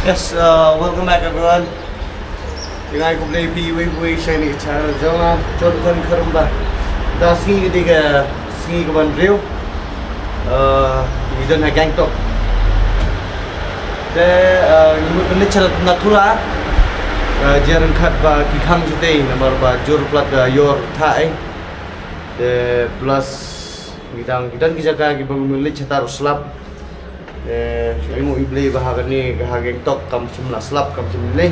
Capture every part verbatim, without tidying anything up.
Yes, uh, welcome back everyone. Nga ai khublei phi uwei pa uwei sha kane ka channel jong nga, Jonathan Kharumba. Da sngi ka dei ka sngi kaba hynriew. Uh, ngi don ha Gangtok. Te, uh, ngi mut ban leit sha Nathula. Uh, jia ryngkat ba ki khang shatei namar ba jur palat ka ïor thah ei. Te plus ngi dang, ngi don ki jaka kiba ngi mut leit shatar u slap. Eh, shu ainguh ïa U Blei ba ha kane ka ha Gangtok kam shym la slap kam shym lei.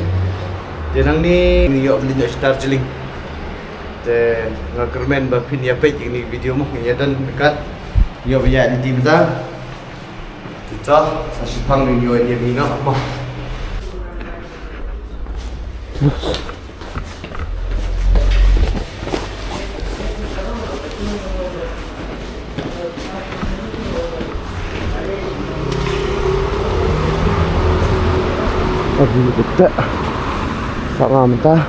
Te nangne ngi ïoh ban leit noh sha Darjeeling. Te nga kyrmen ba phin ïa peit ïa kane ka video mo, ngi ïa don kat. Ïoh ba ïa leit mynta. Te to, sa shipang ngi ïoh ïa mih noh mo. Aduh, betek. Sama mentah.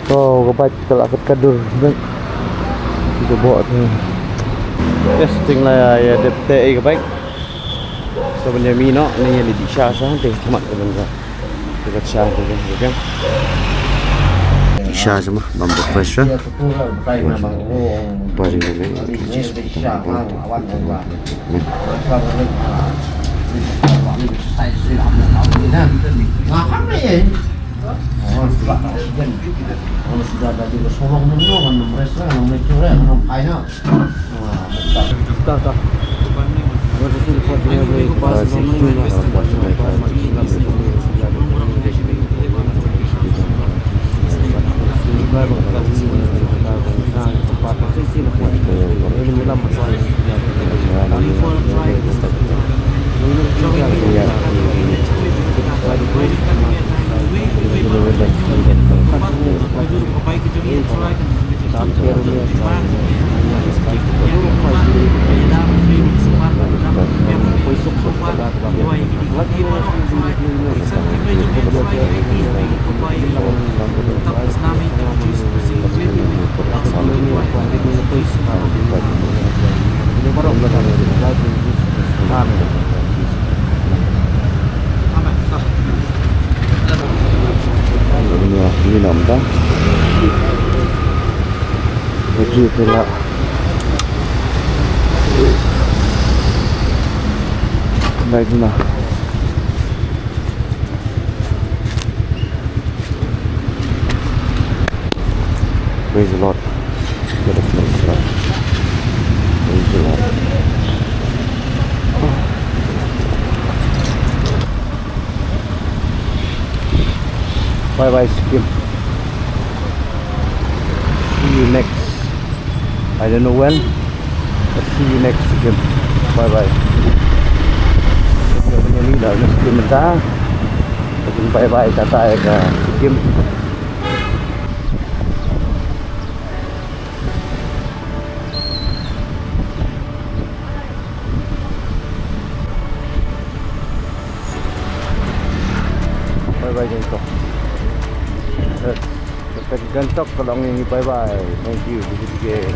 To, ka bike ka la kat ka dur. Ka bok tu. Yes, ting la ïa dep te ka bike. To ban ïa mih noh, ngi ïa leit sha sha te, mat ka ban ka. Te ka sha te ka, ka. Sha sha ma, bam ba fresh sha. Ba ri le, ki jis. Ini, ini nampak. Lagi pula. Baik, nah. Praise the Lord. Let us know. Praise the Lord. Bye bye, Sikkim. See you next. I don't know when, but see you next, Sikkim. Bye bye. Bye bye, tata, ïa ka Sikkim. Bye bye, Gangtok. Gangtok ka long ïa ngi bye bye. Thank you. Visit again.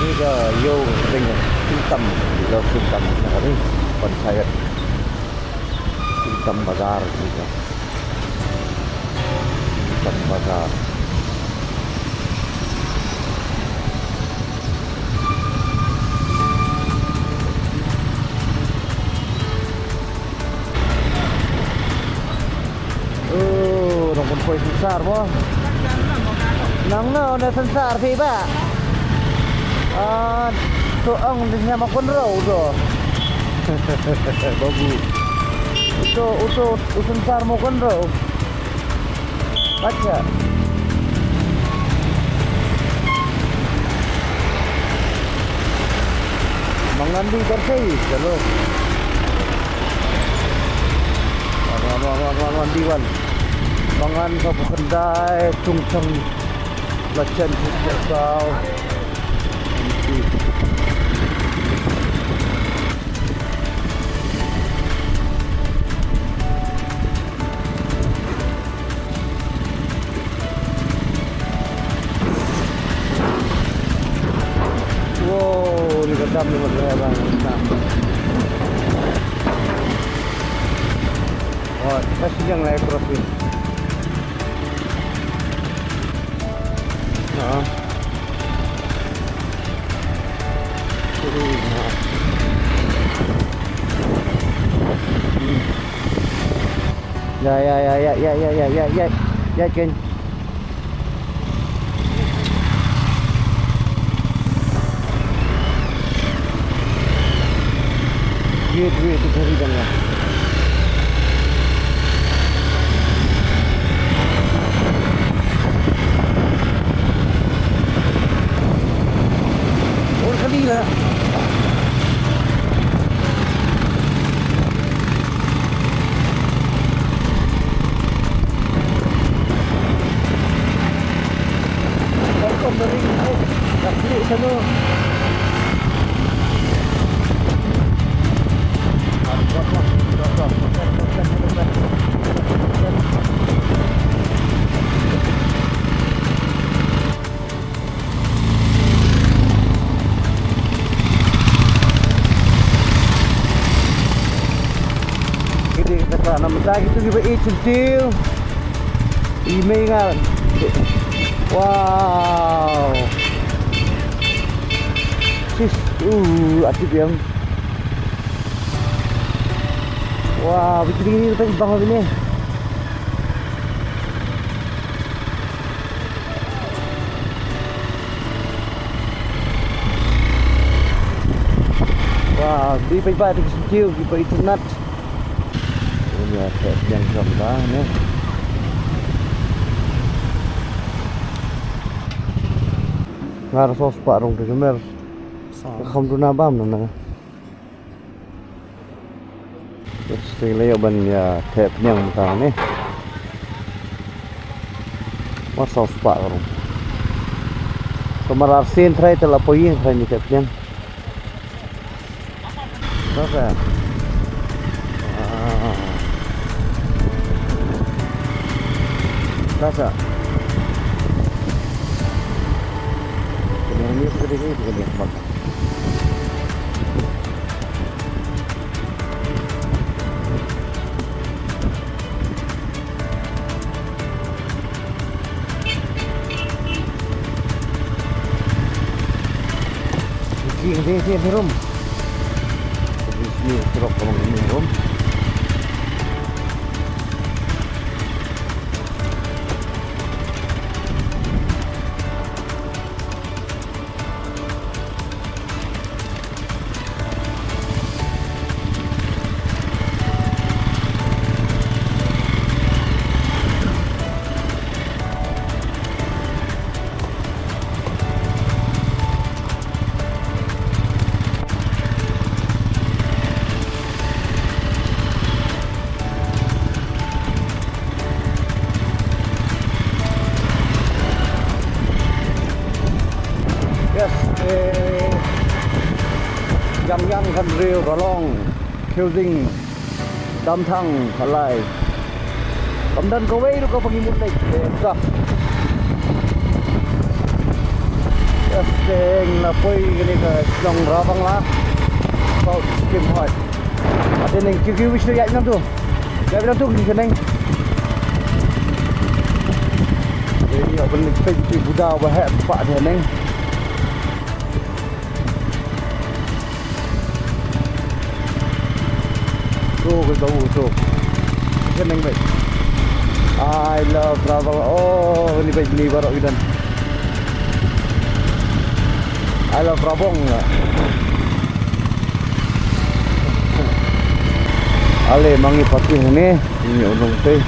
Ni ka ïew ring Singtam, ïew Singtam na ring Panchayat Singtam Bazar, ni ka Singtam Bazar. Oh, nang pun poi sensar mo. Nang no ne sensar phi ba. Ah, to ang din nya ma kun ro do. Babu. Uto, uto, u sensar mo kun ro. Bacha. Mangan di kan sei, chalo. Mangan, mangan, mangan, mangan di wan. Mangan ka pukandai, tungtang. Lachen, tungtang. Wow, ni ka dam ni mah, bang. Nah. Oh, ka siniang lai cross ni. Ah. Ya, ya, ya, Ken. Ye, ye, tu ghari dang ya. Ur khali la. Kidi kata na mata gitu kiba i centil. I mei ngal. Wow. Sis, uh, ati biang. Wow, bikin ini lepas bang ini. Wah, di peit ba, di siew, di peit tynat. Uni ate yang jam da ne. Ngar sos pa rong te jemer. Kham duna bam na na. Sting le ban ïa thep niang mynta ne. Mar saw spah ka rong. Ka mar arsien trai te la poi ïing trai ni thep niang. Rasa. Ah. Rasa. Kena ni, kena ni, kena ni. Sini, sini, sini, rum. Sini, sini, serok, kalau ini, rum. Yes, eh, Yang Yang kan riew ka long, Khiewsing, Damthang, Halai. Kam don kawei ruh kaba ngi mut leit, eh, ka. Yes, eh, nga poi kane ka shnong Rabangla, South Skim Hoi. Ate neng kiew kiew bishtu ïaid nangtu. Ïaid nangtu ki shaneng. Ïa ban peit ki buda ba heh ba pah shaneng. Tu ka tu tu. Shaneng beit. I love travel. Oh, ni beit ni baroh ki don. I love Rabong. Ale ma ngi parking hangne, ngi u nongtei.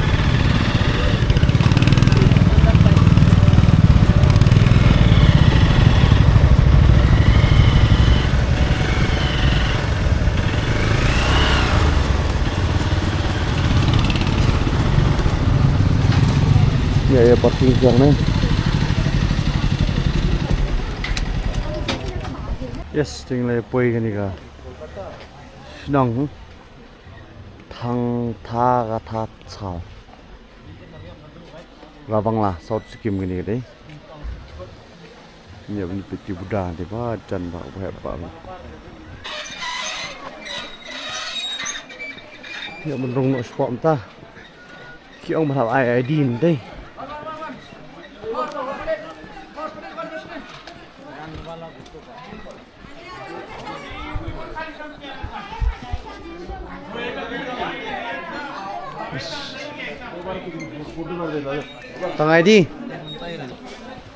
Ïa, ïa parking siang ne. Yes, te ngi la poi kane ka shnong Thangthagathasau. Ra Bangla, South Sikkim kane ka dei. Ngi ïa ban peit ki Buddha te ba jan ba ba ba. Ngi ïa ban rung noh spot mynta. Ki ong ba hap ai I D mynta. Tang I D.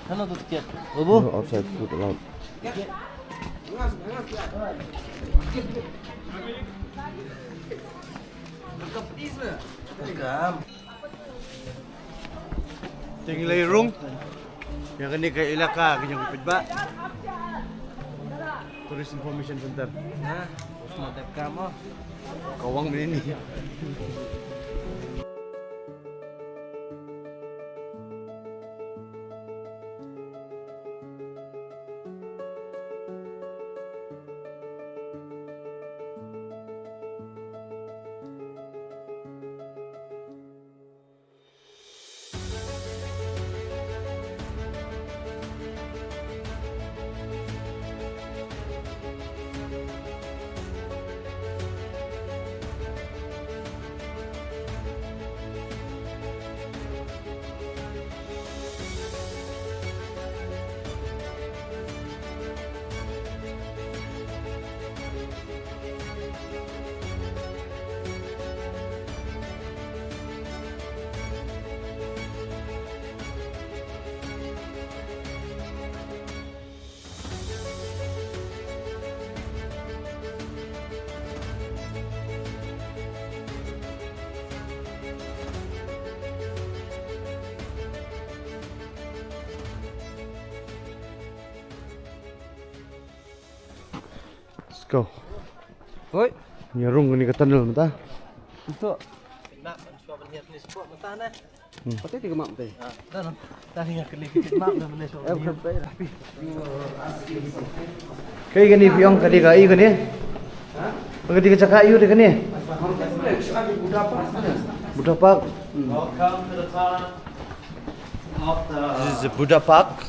Hello, tu tiket. Bobo. No outside food allowed. Welcome. Te ngi la rung ïa kane ka elaka ka jong ka paidbah. Tourist Information Center. Ha, us ma dep ka mo. Ka wang mini. Let's go. Hoi. Ngi rung kane ka tunnel mynta. Betul. Nak cuba ban hiat ni spot mynta nah. Hmm. Patut tiga map tadi. Ah, dah, dah. Dah, dah, kena kena map dah, mana so. Eh, bukan baik lah. Kaei kane phi ong, ka dei kaei kane? Ha? Ka dei ka jaka aiu kane? Buddha Park. Hmm. Welcome to the park. This is the Buddha Park.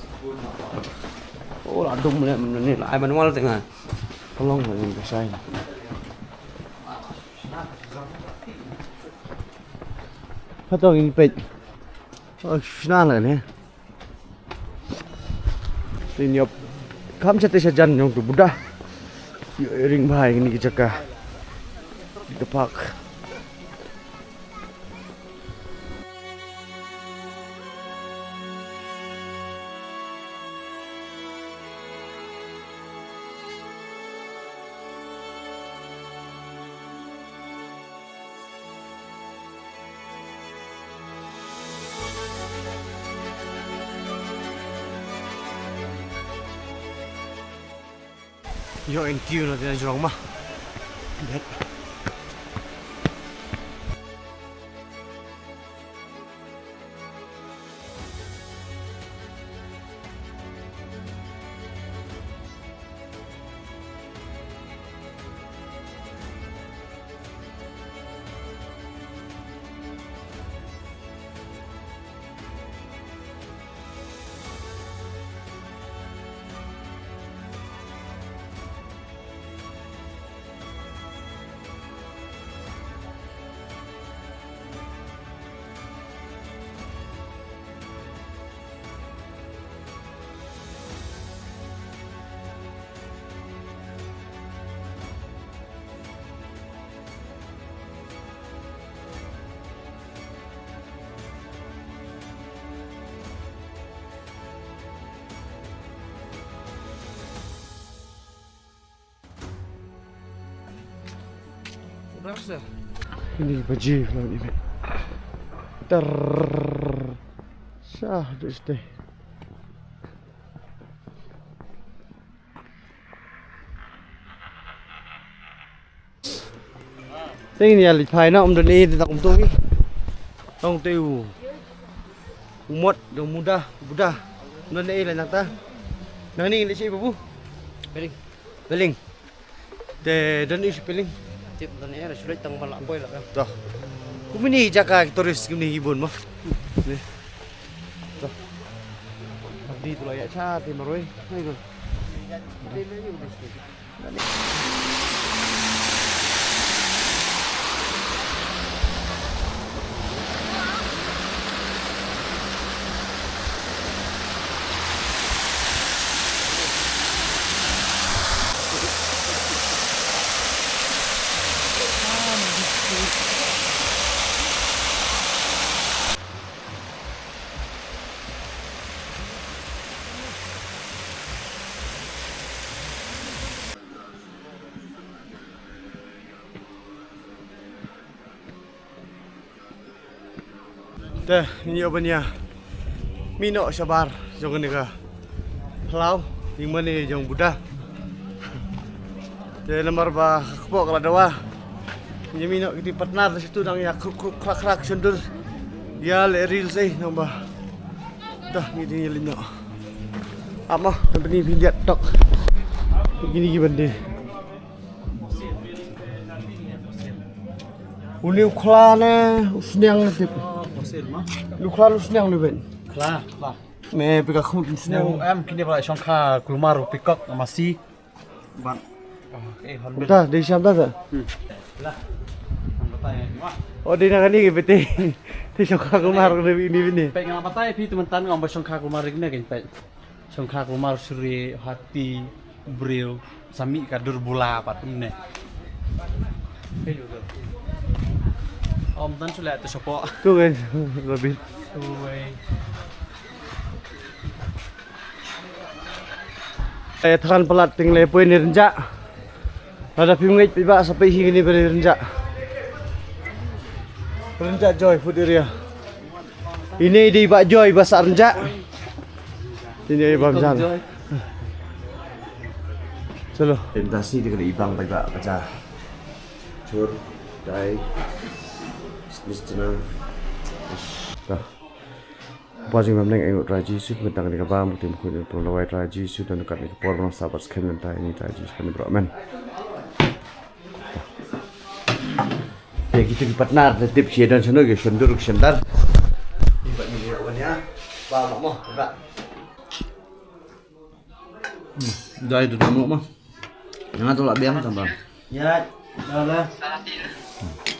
Oh, la dum ne, ne, ai manual tengah. Tolong ni, besai. Patong ini pet. Oh, shna la ne. Tin yop. Kam chate shajan yong tu Buddha. Yo, ring bhai, ini ki jaka. Buddha Park. Yo, N T U na tina jrong ma. Bet. Ini baji kalau ini. Ter. Sah, just deh. Te ngi ïa leit phai noh, ym don ei te tang kumto hi. Tang te u. U Mot, dong Muda, Buda. Don ei la nangta. Nangne ngin leit shaei babu? Peling. Peling. Te don ei sha Peling? Tip don ei, la shu leit tang ban la poi la ka. Toh. Kumne jaka tourist kumne hi bun mo. Ne. Toh. Di tu la ïa cha te marwei. Hai ko. Te, ngin ïoh ban ïa mih noh shabar jong kane ka phyllaw, ïing mane jong Buda. Te namar ba ka kpoh ka la dawa, ngin ïa mih noh, kiti partner da shatu dang ïa kruk kruk krak krak shyndur. Ïa leh reels ei nang ba. Te ngin ïa leit noh. Ap mo, nang pyni phi ïa tok. Kine ki ban die. Une u khla ne u sniang ne tip. Une u khla ne u sniang ne ben. Khla, khla. Me pika khmut u sniang. Em kine ba la shongkha kulmar u peacock masi. Ban. Eh, hon ben. Ta, dei sham ta ta. Hmm. Lah. Hon batai ma. Oh, dei na kane ki bete. Te shongkha kulmar ne ini bini. Peit nga batai phi tu mynta nga ba shongkha kulmar ne kan peit. Shongkha kulmar suri hati briew sami ka dur bula pat ne. Om tan sule tu sopo. Tu kan, lebih. Tu wei. Eh, than palat ting le poi ni renjak. Lada phim ngeit phi ba sa phi hi ni beri renjak. Renjak Joy Food Area. Ini di Bak Joy ba sa renjak. Ini Bam Jan. Chalo. Tentasi dia kena ibang baik ba kaca. Chur, dai, snis tenang. Dah. Ba jingmam neng eng Trai Jisu, bentang ni ka bam, tim khun pun lawai Trai Jisu, dan dekat ni ka por bang sabat skhem dan tai ni Trai Jisu, kami bro, amen. Ya, kita ki partner, da tip shi dan shano, ki shondur, ki shondar. Ibat ni dia wan ya. Ba mak mo, ba. Hmm, dai tu dah mo mo. Jangan tolak biang tambah. Ya, dah lah.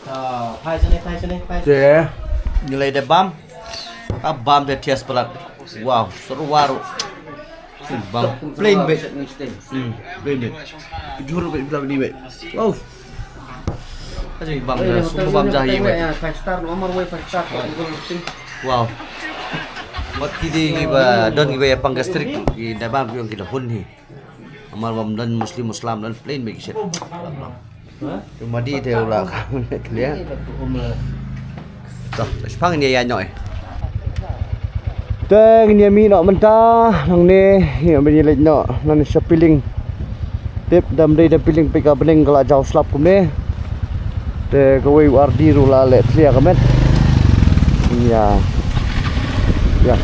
Ah, phai sini, phai sini, phai. Te, nilai de bam. Ah, bam de tias palat. Wow, seru waru. Hmm, bam plain be. Hmm, plain be. Jujur be bilang ni be. Wow. Aja bam de semua bam jahi be. Five star, nomor wei five star. Wow. Wat ki dei ki ba don ki ba ïa pang gastrik, ki da bam ki ong ki da hun hi. Amar bam don Muslim Muslim don plain bagi shit. Cuma di te ula ka clear. Toh, shipang ni ya nyoi. Te ngin ïa mih noh mynta nangne, ïa mih leit noh nangne sha Peling. Tip dam dei da Peling pika bneng ka la jaw slap kumne. Te kawei u ardi ruh la leh thlia ka met. Ïa. Ïa.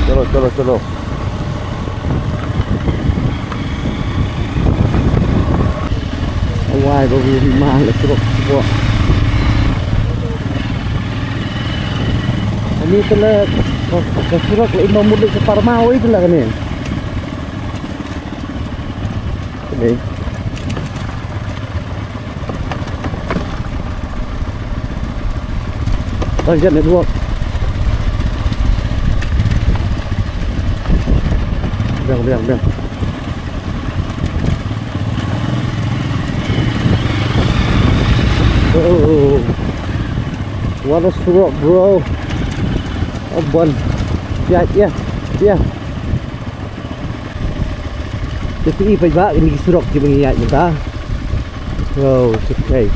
Chalo, chalo, chalo. Awai, babu, ma, la surok, surok. Ani tele, ka, ka surok le imam mulik ke parma, oi, tele kene. Kene. Target network. Biang, biang, biang. Oh, what a surok, bro. Abon. Yeah, yeah, yeah. Te phi i paidbah kine ki surok kiba ngi ïaid mynta. Wow, shit, hey.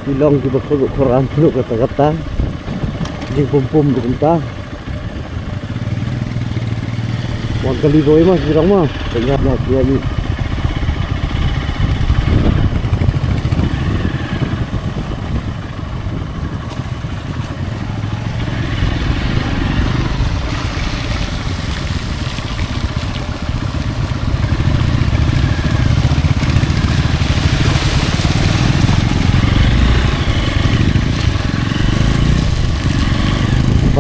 Ki long kiba khur khur ram thlu kata kata. Jingpum pum kumta. Wan kali roi ma, ki rong ma. Tengah ma, ki ïaid.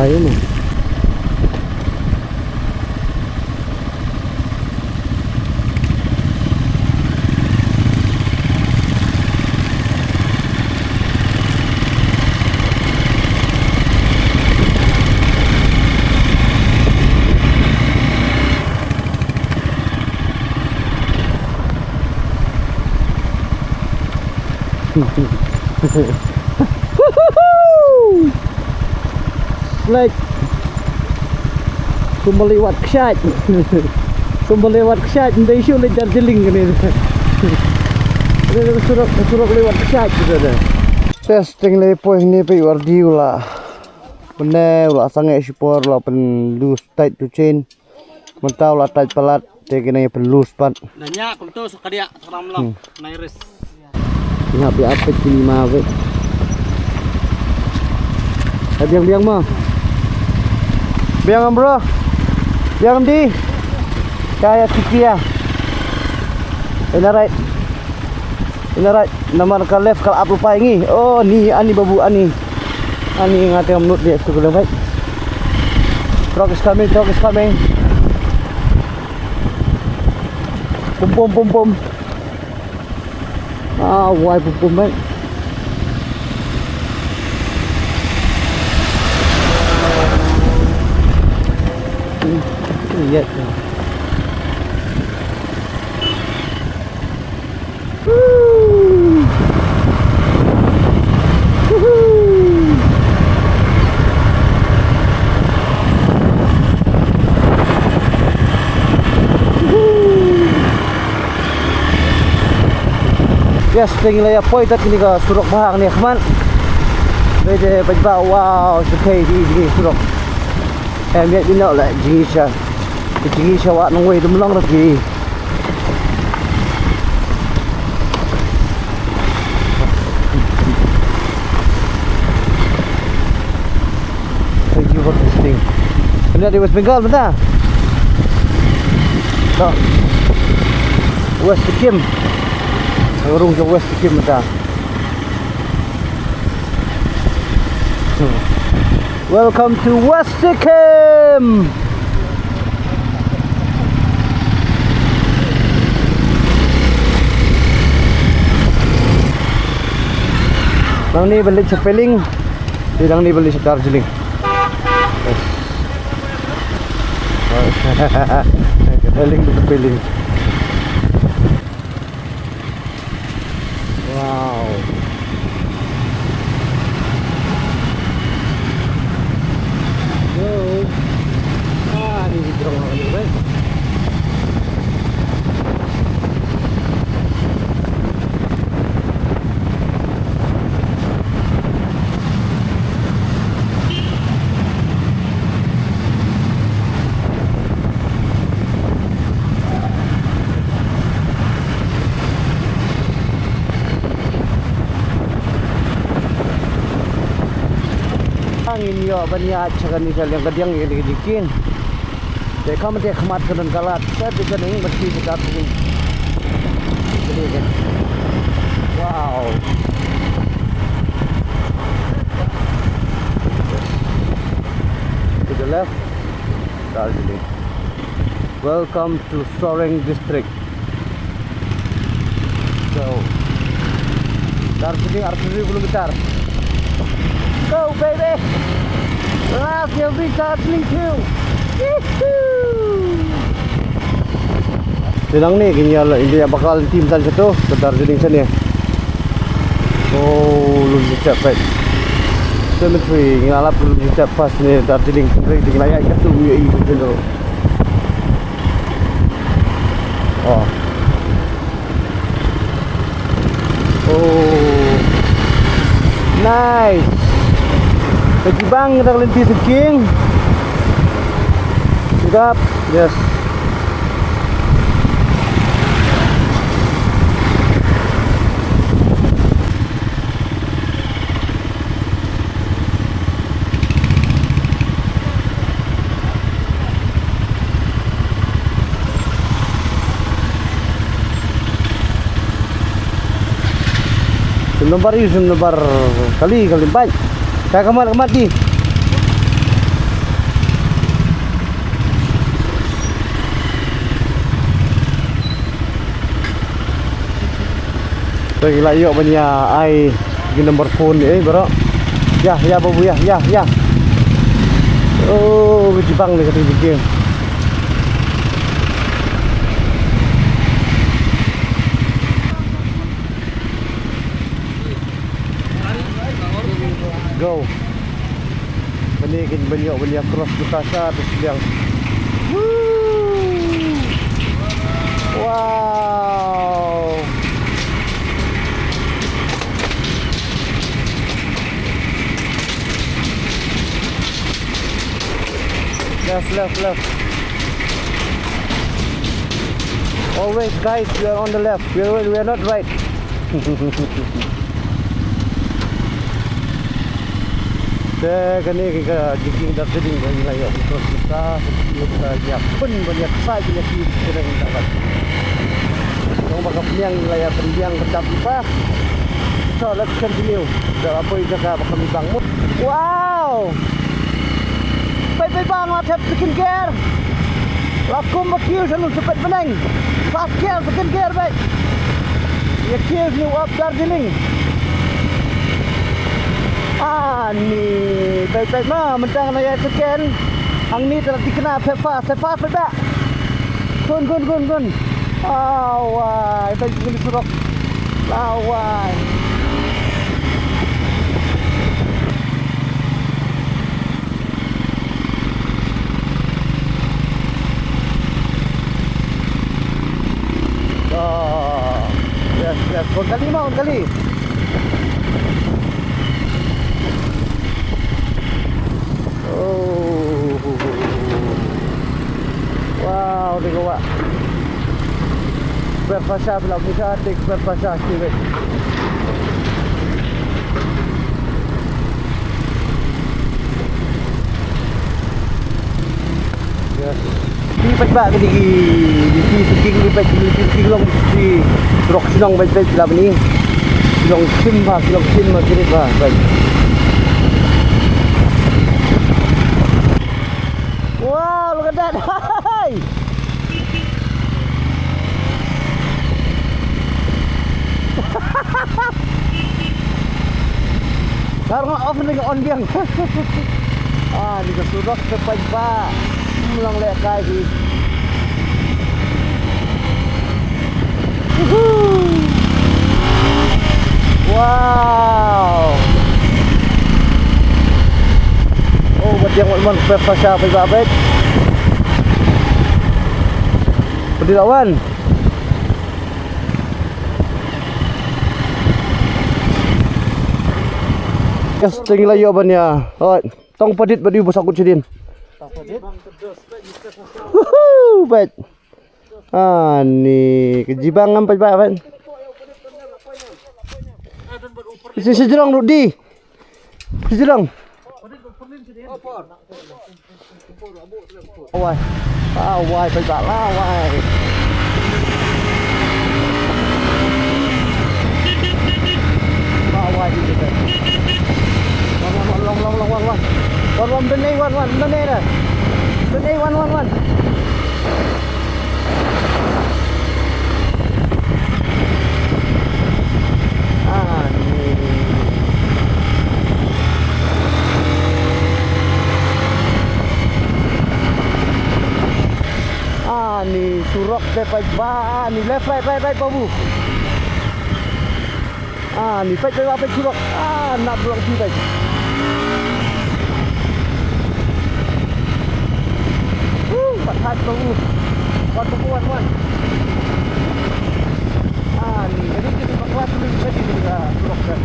Ayun, eh. Leit. Kumba leit wad kshaid. Kumba leit wad kshaid, ym dei shuh leit Darjeeling kane. Kane ka surok, ka surok leit wad kshaid kata de. Testing leit poi hangne peit Wardi u la. Mynne u la sangeh shipor, u la pynlus tight to chain. Mynta u la tight palat, te kine pynlus pat. Da nya kumto sa kadiah, sa kdang mlong. Hmm. Nai ris. Ïa, biang apet kini ma, wei. Eh, biang, biang ma. Biang, bro. Biang di. Kaya kipia. Ina right. Ina right. Namar ka left ka la ap lypa ïa ngi. Oh, ni, ani babu, ani. Ani nga tengah mut dia tu, kena baik. Truck is coming, truck is coming. Pum, pum, pum, pum. Ah, wai pum pum, mate. Hmm, hmm, yeah, yeah. Woo! Woohoo! Yes, te ngi la ïa poi tad kane ka surok bha hangne khmat. Bad, eh, bad ba, wow, sa kaei di jingïasurok. Em, ïa di noh la jingïasha. Jingïasha wah nongwei dum long ra ki. Thank you for visiting. Kane dei West Bengal mynta. Ka West Sikkim. Ka rung ka West Sikkim mynta. Hmm. Welcome to West Sikkim. Nangne ban leit sha Pelling. Te nangne ban leit sha Darjeeling. Yes. Pelling to Pelling. Wow. Yo. Ah, ni di drone ni, guys. Ngin ïoh ban ïaid sha kane ka liang ka diang, kane ka jingkieng. Te kham te khmat ka don ka lad, te te ka ning ban shu jaka ka ning. Wow. To the left, Darjeeling. Welcome to Sohrang District. So, Darjeeling arphew kilometer. Go, baby! Last, you'll be Darjeeling too. Yee-hoo! Te nangne ngin ïa la, ngin ïa bakla lynti mynta shato, ka Darjeeling shane. Oh, Lumjingtep, right. Cemetery, ngi la lap Lumjingtep pass ne Darjeeling, hynrei te ngi la ïaid katto, ngi ïohi katto. Oh. Oh. Nice. Ka jibang ka dang lynti thinking. Pick up. Yes. Sum nombar ïa u, sum nombar kali, kali bike. Ka khmat, khmat di. Ngi la ïoh ban ïa ai ki number phone eh, bro. Ïa, ïa, babu, ïa, ïa, ïa. Oh, ka jibang ni ka jibang. Go. Kane kan ban ïoh ban ïa cross kita sha tu sliang. Woo! Wow! Left, left, left. Always, guys, we are on the left. We are, we are not right. Te kane ka jingkieng Darjeeling ba ngi la ïoh ban cross mynta, ka jingkieng ka ïa pun ban ïa ksai ban ïa ki kyreng dapat. Long ba ka pniang ngi la ïa pynbiang ka dap lypa. So, let's continue. Da la poi jaka ba ka mih bang mut. Wow! Peit, peit bang la thep second gear. La kum ba kiew sha nu, sa peit bneng. First gear, second gear, peit. Ïa kiew sha nu, up Darjeeling. Ani, peit, peit ma, mynta nga ïa second. Hangne te la thikna, peit fast, peit fast, peit ba. Gun, gun, gun, gun. Awai, peit kum surok. Awai. Oh, yes, yes. Wan kali ma, wan kali. Oh. Wow, dei ka wah. Kper Pasha phi la buh sha, dei Kper Pasha ki wei. Yes. Ki paidbah kine ki, ki, ki, ki, ki, ki, ki, ki, ki long ki surok shnong paidbah ki la bani. Ki long shim ba, ki long shim ba, ki ba, ba. Wow, look at that. Hey! Kar nga off ni nga on biang. Ah, ni ka surok ka paidbah. Hmm, long lehkai hi. Woohoo! Wow! Oh, ba dang wan, wan, Kper Pasha paidbah, peit. Peit la wan. Yes, te ngi la ïoh ban ïa. Alright. Tong Padit bad ïa u ba sahkut shadien. Woohoo, peit. Ani, ka jibang ngam paidbah, peit. Shi, shi jrong ruh di. Shi jrong. Awai. Awai, paidbah, awai. Awai, di, di, di. Wan, wan, wan, long, long, long, wan, wan. Wan, wan, bynei, wan, wan, bynei dah. Bynei, wan, wan, wan. Ani. Ani, surok te paidbah, ani, left, right, right, right, babu. Ah, ni peit, peit, peit surok. Ah, nap blok ti peit. Woo, pat hat tu. Wan tu, wan, wan. Ah, ni jadi kita bakla tu jadi ni, ah, surok kan.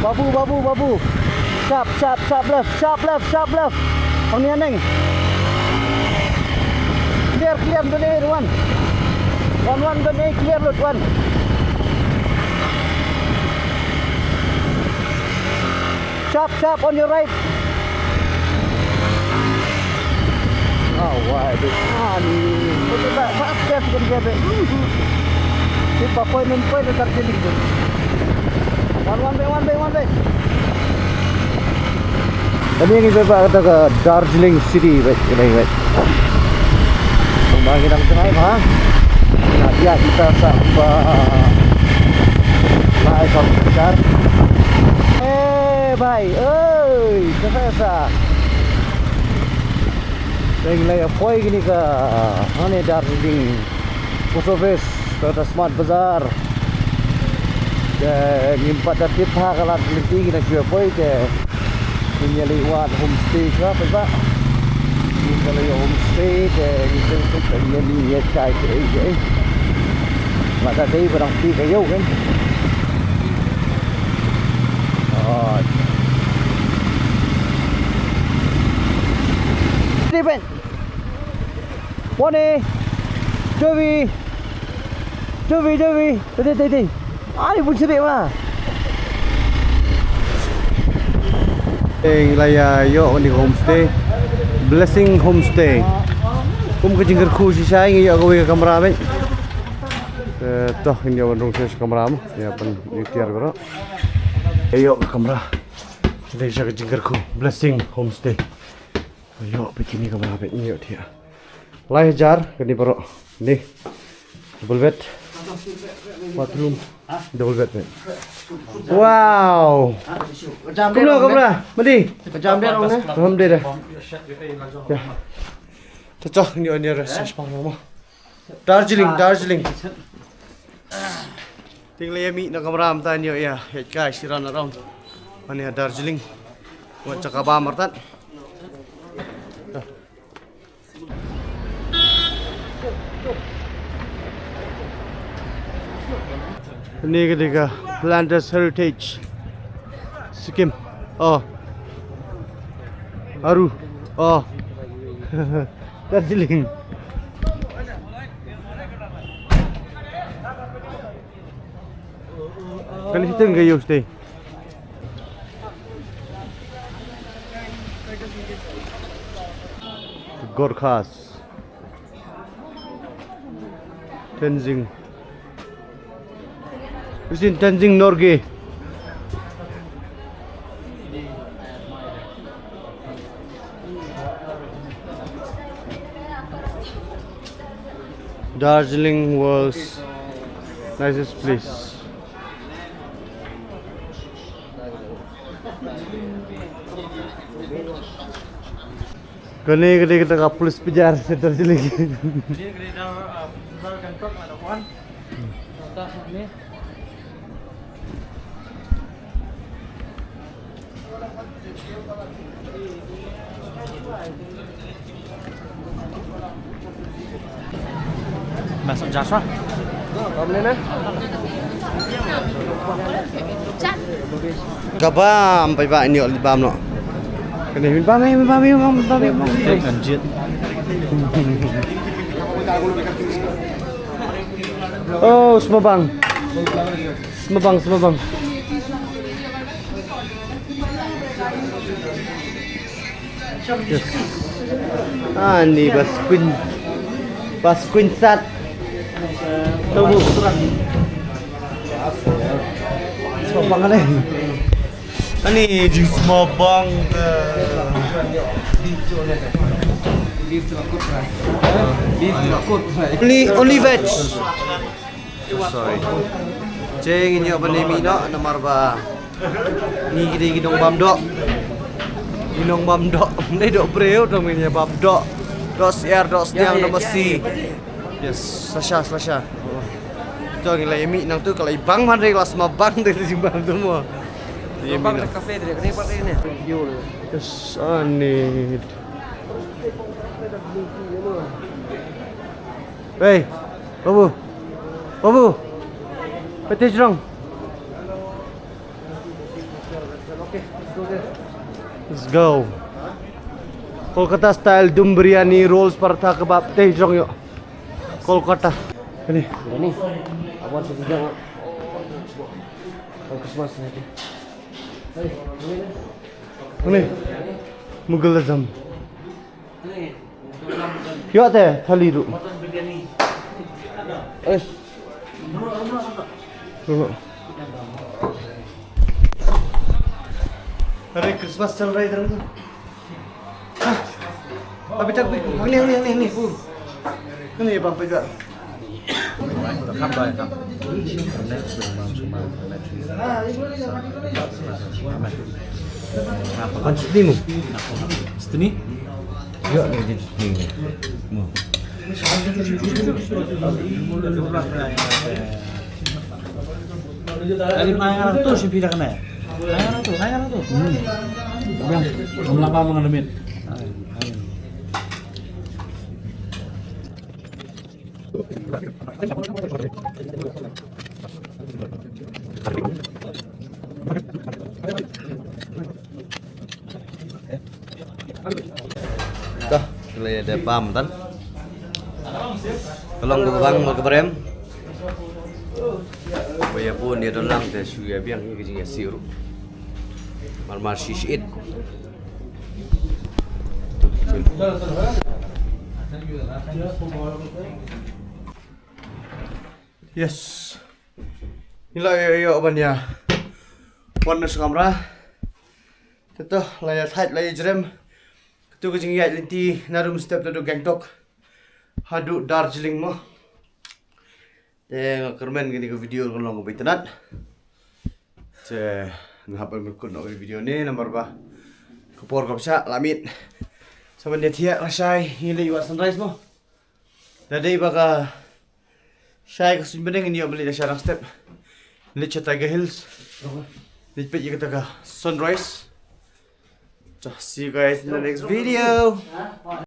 Babu, babu, babu. Sharp, sharp, sharp left, sharp left, sharp left. Hangne haneng. Clear, clear, bynei, wan. Wan, wan, bynei, clear lut, wan. Sharp, sharp, on your right. Ah, wai, bit. Ah, ni. Bit, bit, bit, bit, bit, bit, bit. Bit, bit, point, point, point, Darjeeling, bit. Wan, wan, bit, wan, bit, wan, bit. Kane ngi peit ba kata ka Darjeeling City, bit, bit, bit. Kumba ngi dang tngai, ha? Ïa kita sa ba lai ka kar. Eh, bhai, oi, kata sa. Teng lai poi kini ka hane Darjeeling Post Office, kata Smart Bazaar. Te ngim pat da tip ha ka lad lynti kine shu poi te. Ngin ïa leit wad homestay ka, peit ba. Ngin ïa leit homestay te ngin shu peit te ngin ïa kai te ei te ei. Lada dei ba dang phi ka ïew kan. Oi. Stephen. Wani. Jovi. Jovi, Jovi. Tadi, tadi. Ani pun sini mah. Eh, la ïa ïoh kane ka homestay. Blessing Homestay. Kum ka jingkyrkhu shisha ngi ïoh kawei ka kamra beit. Eh, to ngin ïoh ban rung sha kamra mo. Ïa ban ïa tiar baroh. Ïa ïoh ka kamra. Dei sha ka jingkyrkhu Blessing Homestay. Ïoh beit kine kamra beit ngi ïoh thiah. Lai hajar kane baroh. Ni. Double bed. Bathroom. Double bed beit. Wow. Kumno kamra? Mandi. Ka jam dia long ne. Alhamdulillah. Ya. Cocok ni on ya rasa sepang mo. Darjeeling, Darjeeling. Ting le mi na kamra mta ni ya. Hei kai siran around. Ani Darjeeling. Wan cakaba martat. Ni ka dei ka Planters Heritage Sikkim. Oh. Aru. Oh. Darjeeling. Kan hitin ga yus te. Gorkhas. Tenzing. Isin Tenzing Norgay. Darjeeling was nicest place. Kane ka dei kata ka police bazaar Darjeeling. Masuk Joshua. Ka bam, pai ba, ini oli bam no. Kane min bam, min bam, min bam, min bam, min bam. Anjir. Oh, semabang. Semabang, semabang. Yes. Ah, ni bas kuin. Bas kuin sat. Tahu. Semabang ni. Ani jing semabang. Only, only veg. Sorry. Che ngin ïoh ban ïa mih noh namar ba ngi ki dei ki nongbam doh. Ki nongbam doh. Ym dei doh briew, to ngin ïa bam doh. Doh syiar, doh sniang, doh masi. Yes, slasha, slasha. To ngin la ïa mih nangtu, ka la i bang man re, la sma bang de jingbam tu mo. Ïa mih noh. Yes, ani. Hey, Babu. Babu. Pete jrong. Let's go. Kolkata style dum biryani, rolls, paratha, kebab, pete jrong ïoh. Kolkata. Ini. Ini. Apa tu jrong? Christmas ni. Ini. Mughalism. Ïoh te thali ruh. Eh. अरे क्रिसमस चल रहा है इधर तो। अभी तक भी, अगले, अगले, अगले, अगले। नहीं, ये बम पे जा। Pan Sydney mo? Sydney? Ya, ni di Sydney mo. Mo. Dari mana tu sih pindah kena? Mana tu? Mana tu? Hmm. Yang lama mengenai. Dah, kali ada pam tan. Tolong gua bang mau keberem. Gua ya pun dia dolang te shu ya biang ni kejing ya siru. Mar mar shi shi it. Yes. Ni la ïoh ïoh ban ïa wan na sha kamra. Te to la ïa thait la ïa jrem. Katu ka jingïaid lynti na rum step na du Gangtok haduh Darjeeling mo. Te nga kyrmen kane ka video kan long kaba itynnad. Te nga hap ban pynkut noh ka video ne namar ba ka por kaba shah la miet. Sa ban ïa thiah lashai ngi leit wad sunrise mo. Da dei ba ka shai ka suiñ bneng ngi ïoh ban leit lashai dang step. Leit sha Tiger Hills. Leit peit ïa kata ka sunrise. So, see you guys in the next video.